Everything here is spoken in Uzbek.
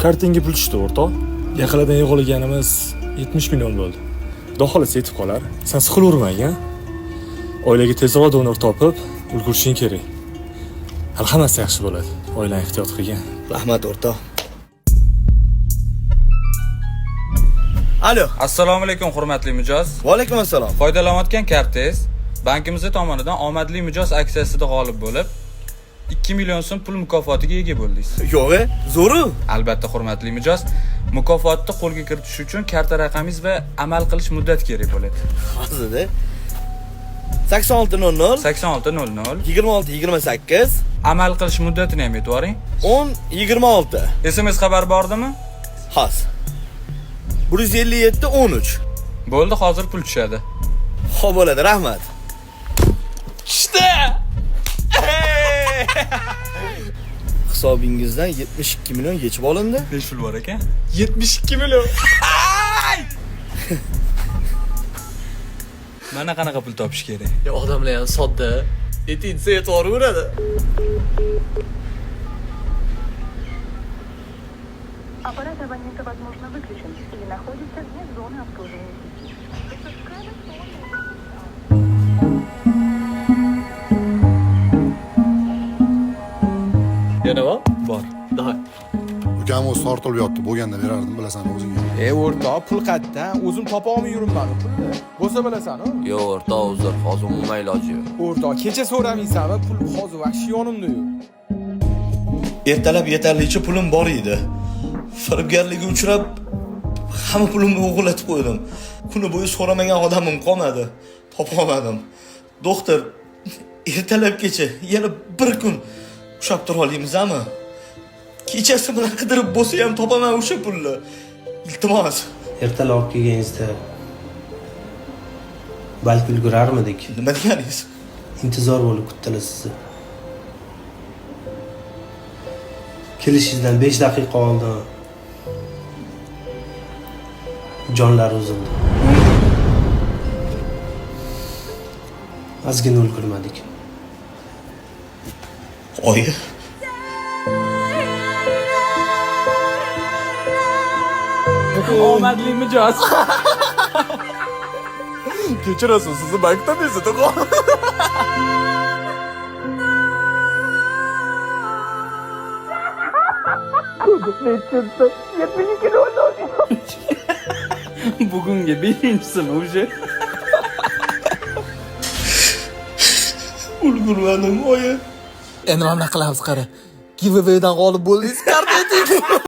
Kartingga pul tushdi, o'rtoq. Yaqinlardan yig'olganimiz 70 million bo'ldi. Xudo xohlasa yetib qolar. San siqilavermagin. Oilaga tezroq donor topib, ulgurishing kerak. Hali hammasi yaxshi bo'ladi. Oilani ehtiyot qilgin. Rahmat, o'rtoq. Alo. Assalomu alaykum, hurmatli mijoz. Va alaykum assalom. Foydalanayotgan kartangiz bankimiz tomonidan omadli mijoz aksiyasida g'olib bo'lib, 2 million so'm pul mukofotiga ega bo'ldingiz. Yo'q, zo'ru. Albatta, hurmatli mijoz, mukofotni qo'lga kiritish uchun karta raqamingiz va amal qilish muddati kerak bo'ladi. Hozirda 8600 8600 26 28 amal qilish muddatini ham aytib yuboring. 10 26. SMS xabar bordimi? Xos. 157 13. Bo'ldi, hozir pul tushadi. Xo'p bo'ladi, rahmat. Tushdi! Hisobingizdan 72 million yechib olindi. Necha pul bor ekan? 72 million. Mana qanaqa pul topish kerak. Ya odamlar ham sodda. Etinsa yetaveradi. Аппарат абонента, возможно, выключен или находится вне зоны обслуживания сети. The subscriber's phone Yana bor? Bor. Davay. Ukam o'zi tortilib yotdi, bo'lganda berardim, bilasan o'zing. E o'rtoq, pul qayerdan? O'zim topa olmay yuribman pulni. Bo'lsa bilasan-u. Yo'q o'rtoq, uzr, hozir umuman iloji yo'q. O'rtoq, kecha so'ramaysanmi? Pul hozir vahshiy yonimda yo'q. Ertalab yetarlicha pulim bor edi. Firibgarlikka uchrab hamma pulimni o'g'irlatib qo'ydim. Kuni bo'yi so'ramagan odamim qolmadi. Topolmadim. Doktor, ertalabgacha yana bir kun ushlab tura olamizmi? Kechasi bilan qidirib bo'lsa ham topaman o'sha pulni. Iltimos. Ertalab olib kelganingizda balki ulgurarmidik. Nima deganingiz? Intizor bo'lib kutdilar sizni. Kelishingizdan 5 daqiqa oldin jonlari uzildi. Ozgina ulgurmadik. Oyi. Omadli mijoz. Kechirasiz, sizni bankdan eslatib Bugungi 5-chisimi уже? Ulgurmadim, oyi. Endi mana bunaqa qilamiz, qara. Giveawaydan g'olib bo'ldingiz, karta.